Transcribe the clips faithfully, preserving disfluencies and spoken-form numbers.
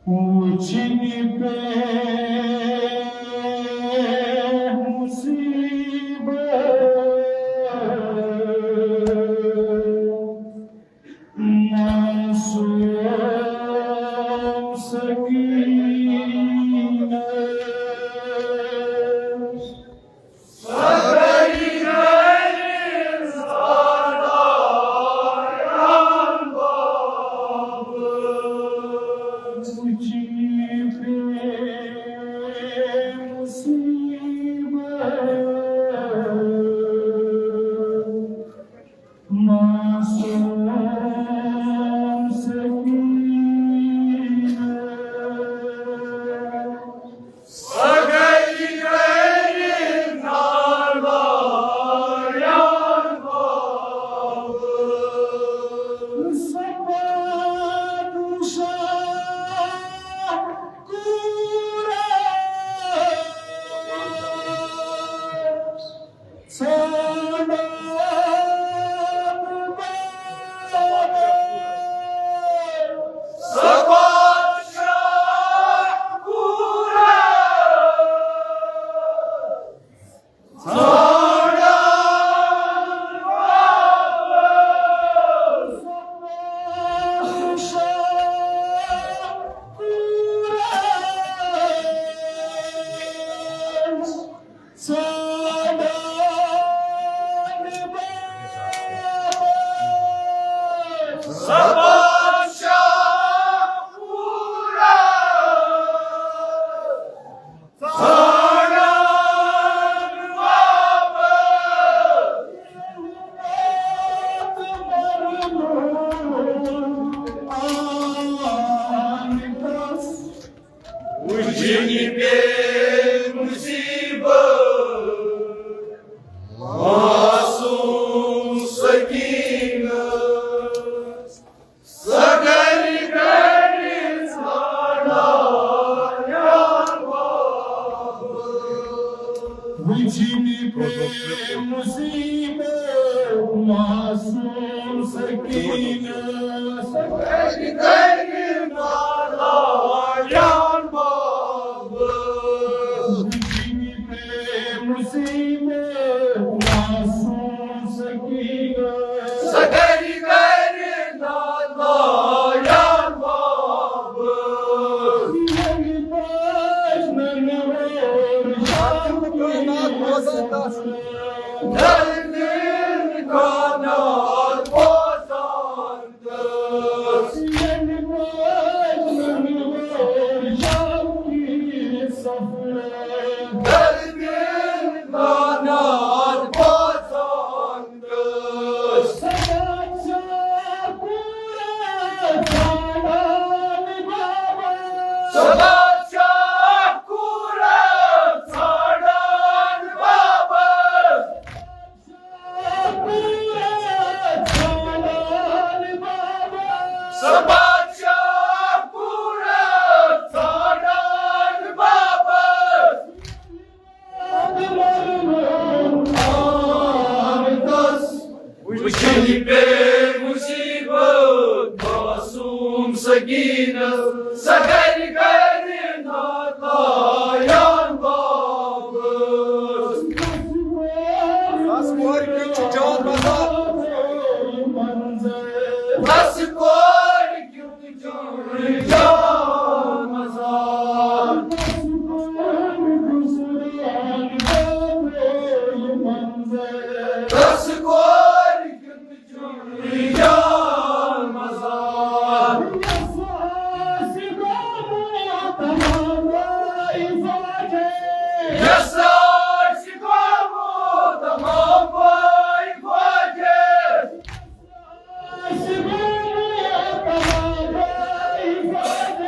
وچھنہِ پے مصیبت، معصوم سکینہ۔ معصوم سکینہ۔ وچھنہِ پے مصیبت، معصوم سکینہ۔ سکینہ۔ وچھنہِ پے مصیبت، معصوم سکینہ۔ وچھنہِ پے مصیبت، معصوم سکینہ۔ وچھنہِ پے مصیبت، معصوم سکینہ۔ سکینہ۔ بس کورِ کیُتھ چھُ جان مزار۔ بس کورِ کیُتھ چھُ جان مزار۔ بس کورِ کیُتھ چھُ جان مزار۔ یس آسہِ گوٚمُت تمام بٲے فوجس۔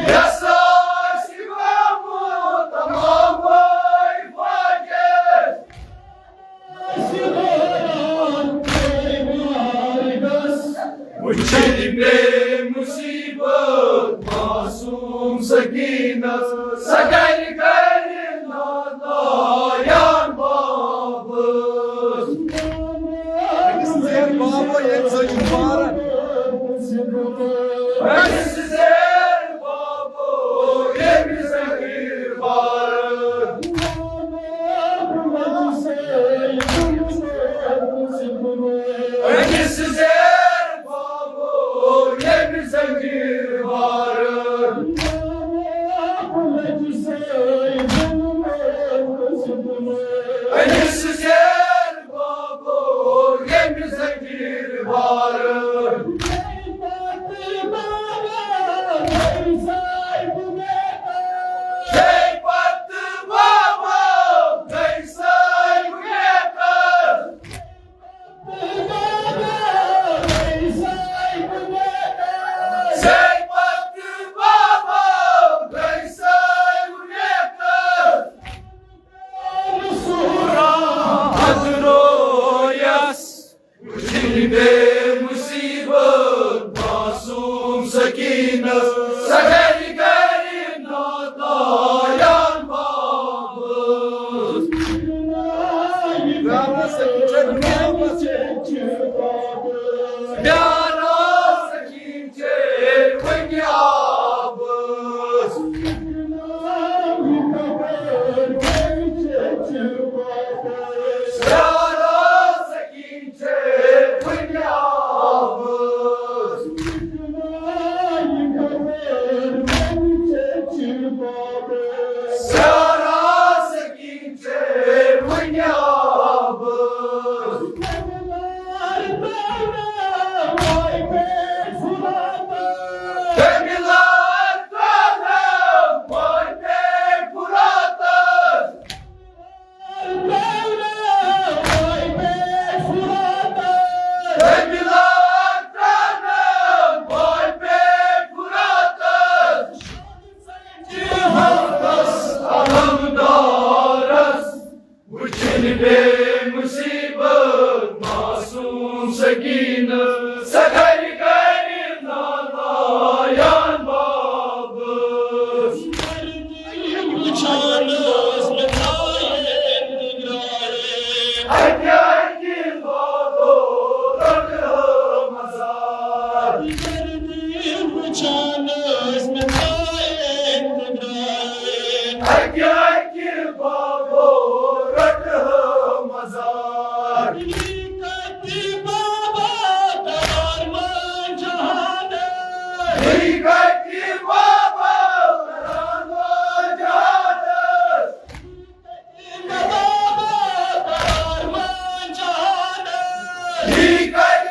یس آسہِ گوٚمُت تمام بٲے فوجس۔ وچھنہِ پے مصیبت، معصوم سکینہ۔ سکینہ۔ أکِس زیر بابو ییٚمہِ سۭتۍ چھُ ماران۔ أکِس زیر بابو زنجیر وار۔ أمِس زیر بابو ییٚمہِ زنجیر وار۔ وٕچھِنۍ بے مُصیٖبت معصوٗم سکیٖنس، سۄ گرِ گرِ نادایان بابس۔ پیارا سکیٖن چھے وٕنہِ آبس۔ پیارا سکیٖن چھے وٕنہِ آبس۔ پیارا سکیٖن چھے وٕنہِ آبس۔ تٔمۍ لار ترٛٲونم وٲے پیٹھ فراتس۔ وٕچھِنۍ بے مُصیٖبت معصوٗم سکیٖنہٕ، سۄ گرِ گرِ نادایان بابس۔ وٕچھان ٲس مےٚ تھایے نگرانہِ۔ اَکہِ اَکہِ بابو رٔٹ مزار۔ وٕچھان ٲس مےٚ تھایے نگرانہِ۔ اَکہِ اَکہِ بابو رٔٹ مزار۔ حقیقت بابا کران وٲلۍ جہانس۔ حقیقت بابا کران وٲلۍ جہانس۔ بابا کران وٲلۍ جہانس۔ حقیقت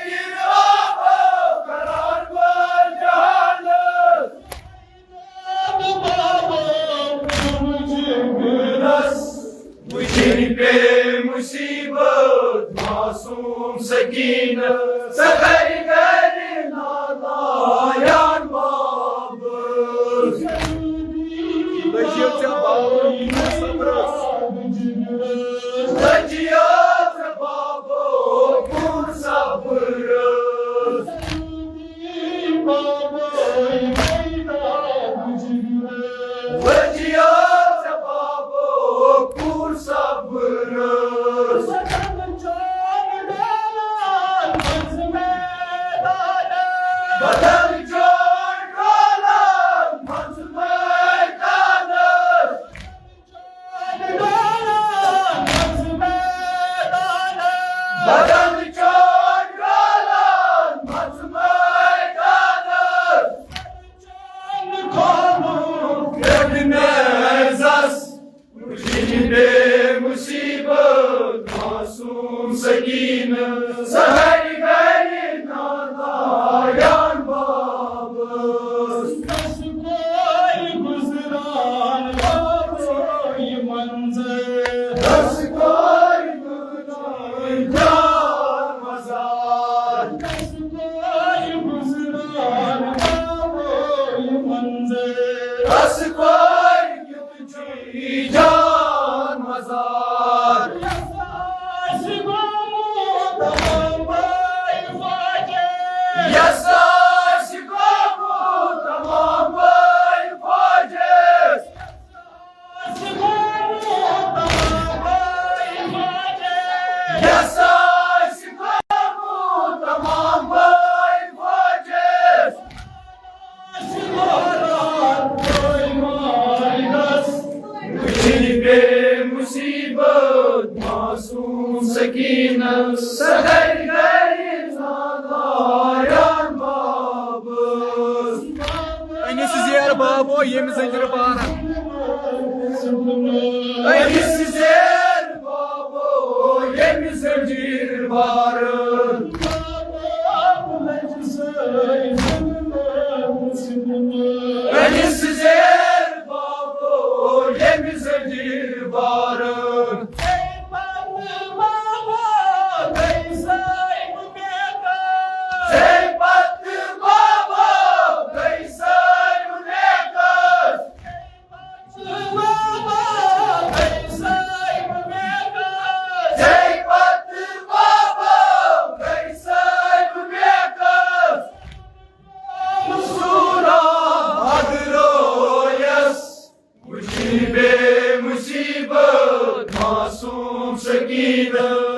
بابا کران وٲلۍ جہانس۔ وٕچھِنۍ بے مُصیٖبت معصوٗم سکیٖنہٕ، سۄ گرِ گرِ نادایان بابس۔ لٔجِو ژےٚ بابا صبرس۔ لٔجِو ژےٚ بابا پوٗرٕ صبرس۔ وٕچھِو ژےٚ بابو کوٗر صبرس۔ بدل چھُ ڈولان منٛز مٲدانس۔ بدل چھُ ڈولان منٛز مٲدانس۔ وٕچھِنۍ بے مُصیٖبت معصوٗم سکیٖنہٕ، سۄ گرِ گرِ نادایان بابس۔ گُزران بابو یہِ منظر۔ جان مزار۔ گُزران بابو یہِ منظر۔ جان مزار۔ یس آسہِ گوٚمُت تمام بٲے فوجس۔ یس آسہِ گوٚمُت تمام بٲے فوجس۔ یس آسہِ گوٚمُت تمام بٲے فوجس۔ وٕچھِنۍ بے مُصیٖبت معصوٗم سکیٖنس، سۄ گرِ گرِ نادایان بابس۔ بابو ییٚمہِ زنجیٖر بارن۔ أمِس زیر بابو ییٚمہِ زنجیٖر بارن۔ أمِس زیر بابو ییٚمہِ زنجیٖر بارن۔ ژےٚ پتہٕ بابا گٔے سٲے مُنیٖقا۔ ژےٚ پتہٕ بابا گٔے سٲے مُنیٖقا۔ ژےٚ پتہٕ بابا گٔے سٲے مُنیٖقا۔ ژےٚ پتہٕ بابا گٔے سٲے مُنیٖقا۔ سورا ادرویس وچھی بے مصیبت معصوم سکینہ۔